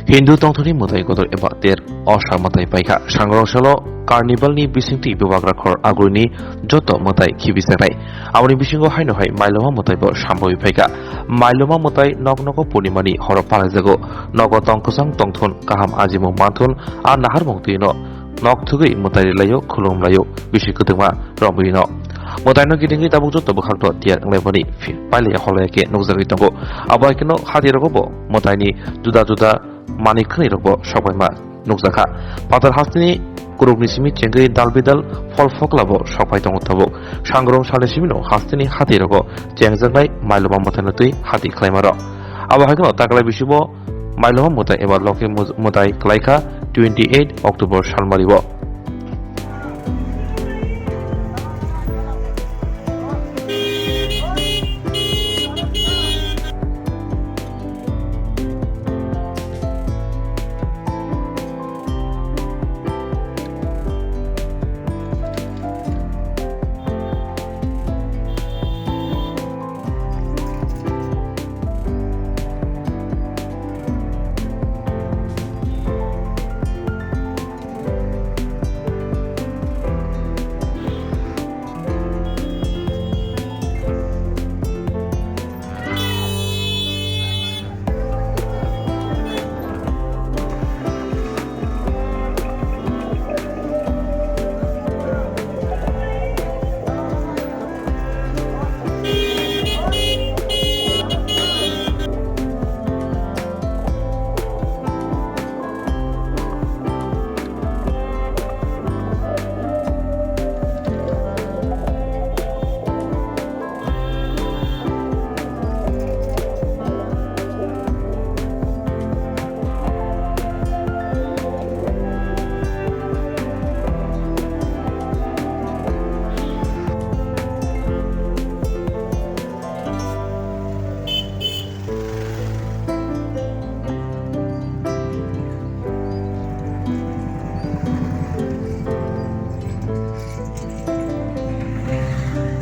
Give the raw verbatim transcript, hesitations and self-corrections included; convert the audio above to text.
Hindu tongthokni mwtai kotor eba ter osa mwtai paikha. Sangrong salo Carnival ni bisingtwi bubagra khor agulini joto mwtai khibijaknai. Aboni bisingo haino hai mailoma mwtai bo sambawi phaikha. Mailoma mwtai nok nogo purnimani horo palaijago. Nogo tong kwchang tongthun, kaham ajimung manthun, a naharmung twino nok thugwi mwtai rilaio, khulumlaio bisi kwtwma romwino. Mwtaino gidingwi tabuk joto bwkhakno tiyar wnglaimani phi-, pailaya holaya khe nukjagwi tongo. Abo hai kheno hatirogo bo mwtaini juda juda manwi khwnwi rokbo sokpaima nukjakha. Pathar hasteni kurukni simi chengwi dal bidal phol phokla bo sokpai tongo tabuk. Sangrong salni simino hasteni hatirogo chengjaknai mailoma mwtaino twi hati khlaima rok. Abo hai kheno taklai bisibo mailoma mwtai eba loke mu-, mwtai klaikha twenty eight October salmari o.